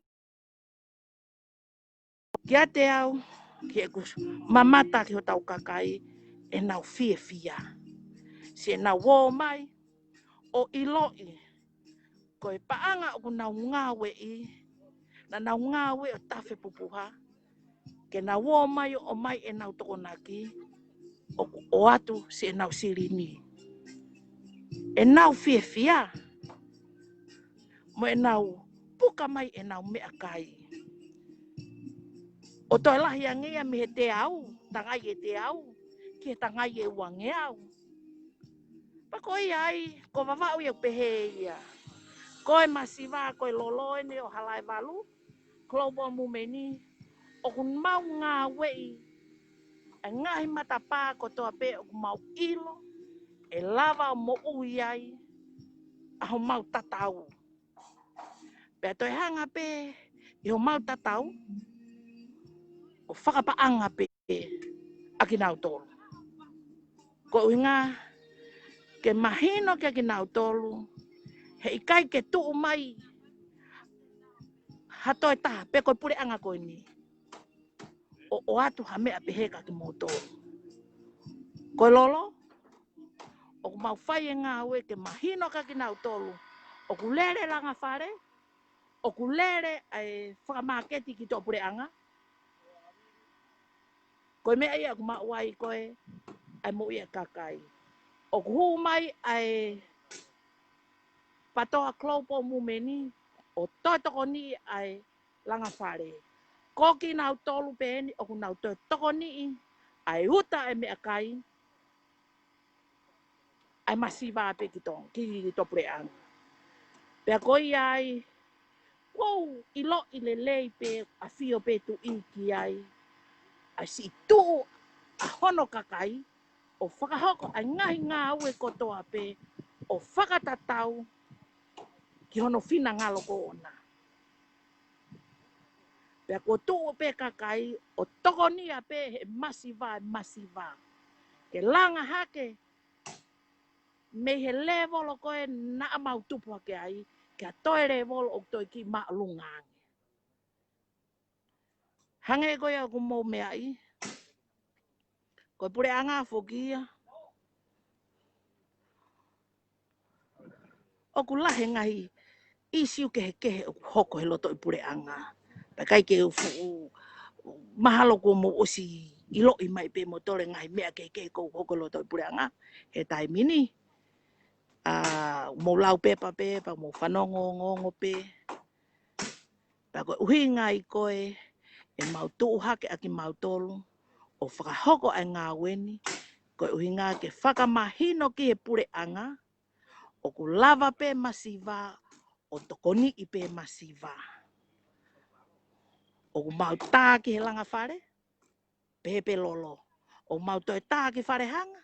kiate au, ki heʻeku mamata ki hotau kakai, ʻenau fiefia. Siʻenau ō mai, ʻo ʻiloʻi, ko e paʻanga ʻoku nau ngāueʻi, naʻa nau ngāue ʻo tafe pupuha, ke nau ō mai ʻo ʻomai ʻenau tokonaki, ʻoku ʻoatu siʻenau silini. ʻEnau fiefia, mo ʻenau puka mai ʻenau meʻakai. ʻO toe lahi ange ia mei he teau, tangai ʻe teau, ki he tangai ʻe uangeau. Pea ko ia ai, ko Vavaʻu ia ʻoku pehē ia. Ko e masiva, ko e Lolo eni ʻo Halaevalu, Global Movement ni, ʻoku mau ngāueʻi ʻa e ngaahi matapā kotoa pē ʻoku mau ʻilo ʻe lava ʻo moʻui ai ʻa homau tatau. Pea toe hanga pē ʻi homau tatau ʻo fakapaʻanga pē ʻa kinautolu. Ko e ʻuhinga ke mahino kia kinautolu, heʻikai ke tuʻu mai ha toe taha pe ko e puleʻanga ko eni ʻo, ʻoatu ha meʻa pehē kia kimoutolu. Ko e Lolo, ʻoku mau fai e ngāue ke mahino kia kinautolu ʻoku lele langa fale, ʻoku lele ʻa e fakamāketi ki tuʻapuleʻanga. Ko e meʻa ia ʻoku maʻu ai ko ē ʻa e moʻui ʻa e kakai. ʻOku hū mai ʻa e PATOA Global Movement ni ʻo toe tokoniʻi ʻa e langa fale. Ko kinautolu pē eni ʻoku nau toe tokoniʻi ʻa e uta ʻa e meʻakai, ʻa e masiva pē ki Tonga, ki tuʻapuleʻanga. Pea ko ia ai, ʻoku ou ʻiloʻi lelei pē, ʻafio pē Tuʻi ki ai, ʻa e siʻi tuʻu ʻa hono kakai ʻo fakahoko ʻa e ngaahi ngāue kotoa pē ʻo fakatatau ki hono finangalo ko ʻona. Pea kuo tuʻu pē kakai ʻo tokonia pē he masiva, masiva. Ke langa hake mei he lēvolo ko ē naʻa mau tupu hake ai, ki ha toe lēvolo ʻoku toe kiʻi māʻolunga ange. Hangē ko ia ʻoku mou meaʻi, ko e puleʻanga foki ia, ʻoku lahi e ngaahi ʻīsiu kehekehe ʻoku hoko he loto ʻi puleʻanga. Pea ʻikai ke u fuʻu mahalo kuo mou ʻosi ʻiloʻi mai pē moutolu e ngaahi meʻa kehekehe ʻoku hoko he loto ʻi puleʻanga he taimi ni. ʻA, mou lau pepa pē, pea mou fanongo ongoongo pē. Pea ko e ʻuhinga ia ko ē ʻemau tuʻu hake ʻa kimautolu ʻo fakahoko ʻa e ngāue ni, ko e ʻuhinga ke fakamahino ki he puleʻanga ʻoku lava pē masiva ʻo tokoniʻi pē masiva. ʻOku mau tā ki he langa fale, pehē pē lolo. ʻOku mau toe tā ki Falehanga,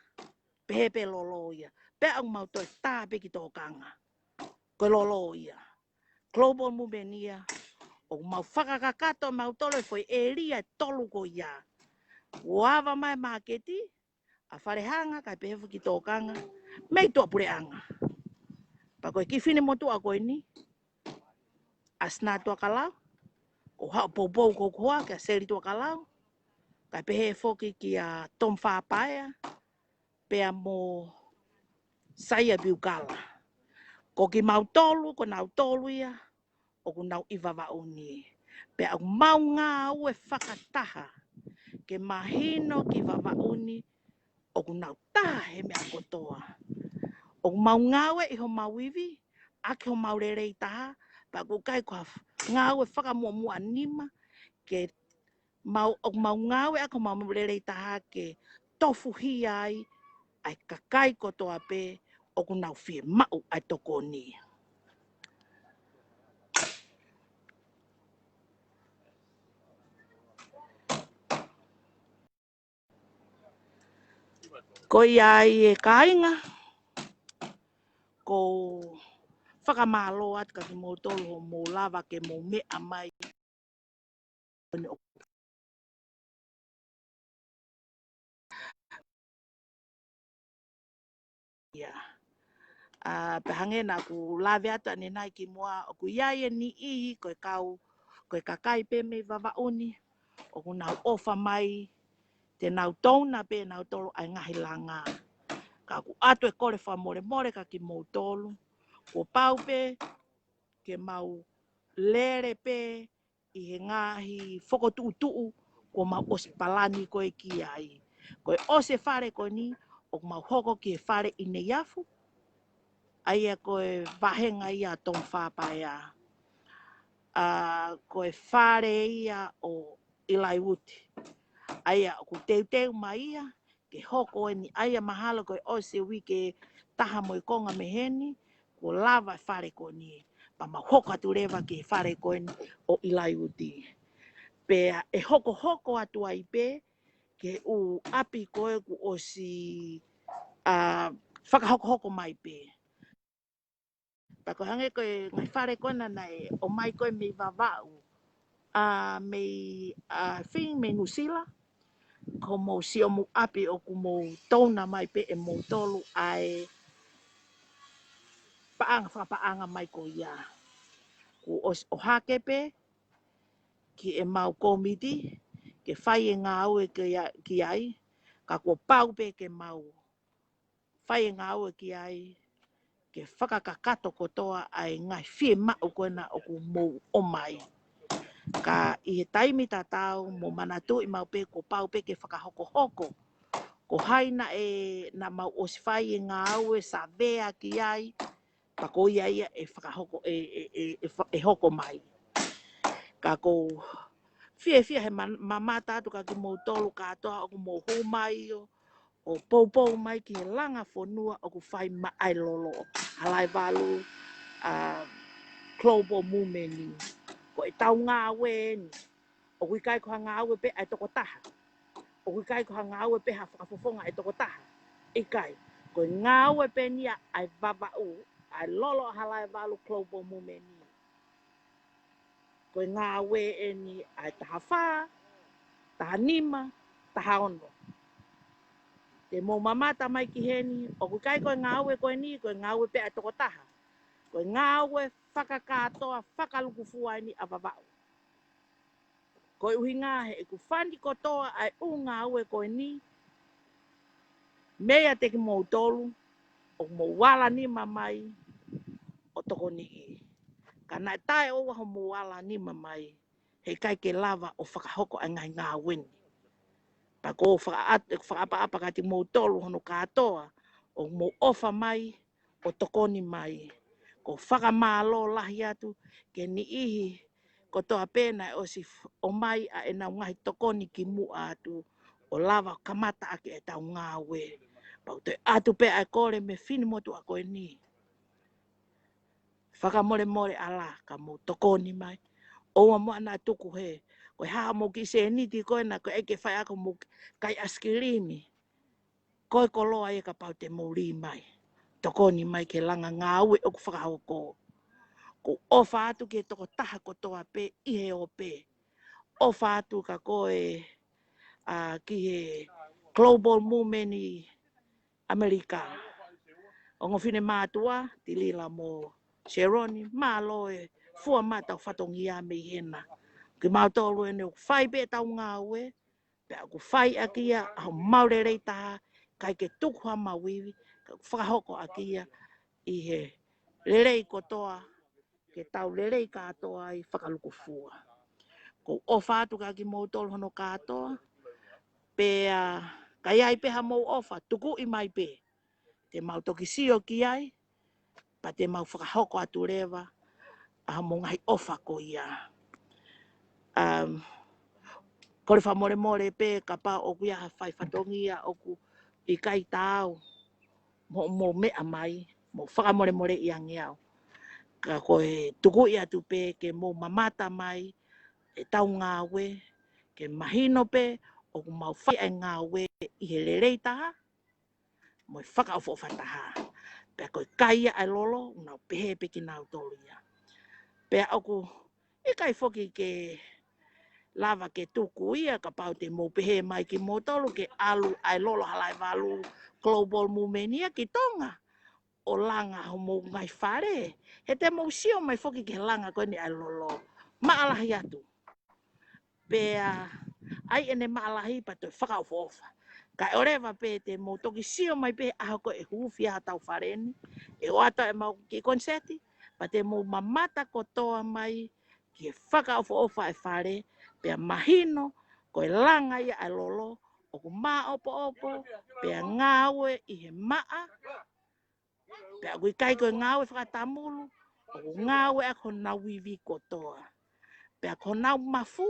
pehē pē lolo ia. Pea ʻoku mau toe tā pē ki Tokanga, ko e lolo ia. Global movement ia, ʻoku mau fakakakato mautolu e foʻi ʻēlia ʻe tolu ko ia. Kuo ava mai māketi ʻa Falehanga, kae pehē foki Tokanga, mei tuʻapuleʻanga. Pea ko e kiʻi finemotuʻa ko eni, ʻa Sina Tuakalau, ko Haʻo Poupou ko Koa, kia Seli Tuakalau, kae pehē foki kia Tom Fapaea, pea mo Saia Piukala. Ko kimautolu, ko nautolu ia ʻoku nau ʻi Vavaʻu ni. Pea ʻoku mau ngāue fakataha ke mahino ki Vavaʻu ni ʻoku nau taha he meʻa kotoa. ʻOku mau ngāue ʻi homau ivi, ʻaki homau lelei taha, pea ʻoku ʻikai ko ha ngāue fakamuʻomuʻa nima, ke mau, ʻoku mau ngāue ʻaki homau lelei taha ke tofuhia ai ʻa e kakai kotoa pē ʻoku nau fiemaʻu ʻa e tokoni. Ko ia ai e kāinga, ʻoku ou fakamālō atu kia kimoutolu hoʻomou lava ke mou meʻa mai. Ia. ʻA, pea hangē naʻa ku lave atu ʻanenai kimuʻa, ʻoku ʻi ai e niʻihi ko e kau, ko e kakai pē mei Vavaʻu ni ʻoku nau ʻofa mai te nau touna pē nautolu ʻa e ngaahi langa. Ka ʻoku ʻoatu e kole fakamolemole kia kimoutolu, kuo pau pē ke mau lele pē ʻi he ngaahi fokotuʻutuʻu kuo mau ʻosi palani ko ē ki ai. Ko e ʻosi e fale ko eni, ʻoku mau hoko ki he fale ʻi Neiafu, ʻa ia ko e vāhenga ia ʻo Tom Fapaea. ʻA, ko e fale ia ʻo ʻIlaiuti, ʻa ia ʻoku teuteu mai ia ke hoko eni, ʻa ia mahalo ko e ʻosi e uike ʻe taha mo e konga mei heni, kuo lava e fale ko eni. Pea mau hoko atu leva ki he fale ko eni ʻo ʻIlaiuti. Pea ʻe hokohoko atu ai pē ki he ʻū ʻapi ko ē kuo ʻosi, ʻa, fakahokohoko mai pē. Pea ko e hangē ko e ngaahi fale ko ena naʻe ʻomai ko ē mei Vavaʻu, ʻa, mei, ʻa, Fing, mei Nuʻusila, ko hoʻomou siʻomou ʻapi ʻoku mou touna mai pē ʻe moutolu ʻa e paʻanga fakapaʻanga mai ko ia. Kuo ʻosi ʻohake pē ki heʻemau kōmiti ke fai e ngāue ki a-, ki ai, ka kuo pau pē ke mau fai e ngāue ki ai, ke fakakakato kotoa ʻa e ngaahi fiemaʻu ko ena ʻoku mou ʻomai. Ka ʻi he taimi tatau, mou manatuʻi maʻu pē kuo pau pē ke fakahokohoko. Ko hai naʻe, naʻa mau ʻosi fai e ngāue savea ki ai, pea ko ia ia ʻe fakahoko, ʻe, ʻe, ʻe, ʻe fa-, ʻe hoko mai. Ka ʻoku ou fiefia he ma-, mamata atu kia kimoutolu kātoa ʻoku mou hū mai ʻo, ʻo poupou mai ki he langa fonua ʻoku fai maʻa e lolo. Halaevalu, ʻa, Global Movement ni. Ko ʻetau ngāue eni. ʻOku ʻikai ko ha ngāue pē ʻa e tokotaha. ʻOku ʻikai ko ha ngāue pē ha fakafofonga ʻa e tokotaha. ʻIkai. Ko e ngāue pē eni ia ʻa e Vavaʻu, ʻa e lolo ʻa Halaevalu Global Movement ni. Ko e ngāue eni ʻa e taha fā, taha nima, taha ono. Te mou mamata mai ki heni, ʻoku ʻikai ko e ngāue ko eni, ko e ngāue pē ʻa e tokotaha. Ko e ngāue fakakātoa, fakalukufua eni ʻa Vavaʻu. Ko e ʻuhinga he ʻoku fani kotoa ʻa e ʻū ngāue ko eni, meia te kimoutolu, ʻoku mou ala nima mai ʻo tokoniʻi. Ka naʻe taʻeʻoua hoʻomou ala nima mai, heʻikai ke lava ʻo fakahoko ʻa e ngaahi ngāue ni. Pea ʻoku ou fakaʻat-, ʻeku fakaʻapaʻapa kia kimoutolu hono kātoa, ʻoku mou ʻofa mai, ʻo tokoni mai. ʻOku ou fakamālō lahi atu ki he niʻihi kotoa pē naʻe ʻosi f-, ʻomai ʻa ʻenau ngaahi tokoni kimuʻa atu ʻo lava kamata ʻaki ʻetau ngāue. Pea ʻoku toe ʻatu pē ʻa e kole mei he finemotuʻa ko eni. Fakamolemole ala ka mou tokoni mai. ʻOua muʻa naʻa tuku he, ko e hā hoʻomou kiʻi sēniti ko ena ko e ʻai ke fai ʻaki hoʻomou kai ʻaisikilimi. Ko e koloa ia kapau te mou lī mai. Tokoni mai ki he langa ngāue ʻoku fakahoko. ʻOku ou ʻofa atu ki he tokotaha kotoa pē ʻi he ope. ʻOfa atu kia koe, ʻa, ki he Global Movement ʻi ʻAmelika. Ongofine mātuʻa, Tilila mo Sheroni, mālō e fua mai ʻetau fatongia mei hena. Kimautolu eni ʻoku fai pē ʻetau ngāue, pea ʻoku fai ʻaki ia ʻa homau lelei taha, ʻikai ke tuku ha mau ivi, ka ʻoku fakahoko ʻaki ia ʻi he lelei kotoa, ke tau lelei kātoa ai fakalukufua. ʻOku ou ʻofa atu kia kimoutolu hono kātoa, pea ka ʻi ai pē haʻamou ʻofa, tukuʻi mai pē. Te mau toki sio ki ai, pea te mau fakahoko atu leva ʻa hoʻomou ngaahi ʻofa ko ia. Um, kole fakamolemole pē kapau ʻoku ʻi ai ha fai fatongia ʻoku ʻikai taau mo, mo meʻa mai, mou fakamolemoleʻi ange au. Ka ko e tukuʻi atu pē ke mou mamata mai ʻetau ngāue, ke mahino pē ʻoku mau fai ʻa e ngāue ʻi he lelei taha, mo e fakaʻofoʻofa taha. Pea ko e kai ia ʻa e lolo, ʻoku nau pehē pē kinautolu ia. Pea ʻoku ʻikai foki ke lava ke tuku ia kapau te mou pehē mai kimoutolu ke ʻalu ʻa e lolo Halaevalu Global Movement ia ki Tonga ʻo langa homou ngaahi fale. He te mou sio mai foki ki he langa ko eni ʻa e lolo. Maʻalahi atu. Pea ʻai ʻene maʻalahi pea toe fakaʻofoʻofa. Kae ʻoleva pē te mou toki sio mai pē ʻaho ko ē ʻe huufi ai hotau fale ni, ʻe ʻoatu ʻemau kiʻi koniseti, pea te mou mamata kotoa mai ki he fakaʻofoʻofa ʻa e fale, pea mahino ko e langa ia ʻa e lolo, ʻoku māʻopoʻopo, pea ngāue ʻi he maʻa, pea ʻoku ʻikai ko e ngāue fakatamulu, ʻoku ngāue ʻaki honau ivi kotoa. Pea ko honau mafu,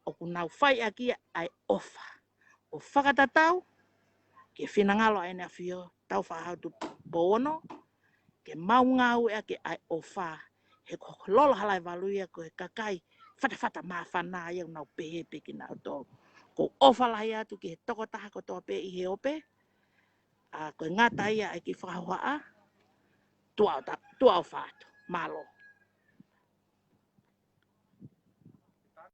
ʻoku nau fai ʻaki ia ʻa e ʻofa. ʻO fakatatau ki he finangalo ʻa ʻEne ʻAfio, Tāufaʻāhau Tupou Ono, ke mau ngāue ʻaki ʻa e ʻofa. He ko e lolo Halaevalu ia ko e kakai fatafata māfana ia, ʻoku nau pehē pē kinautolu. ʻOku ou ʻofa lahi atu ki he tokotaha kotoa pē ʻi he ope, ʻa, ko e ngata ia ʻa e kiʻi fakahohaʻa, tuʻa ʻo ta-, tuʻa ʻofa atu. Mālō.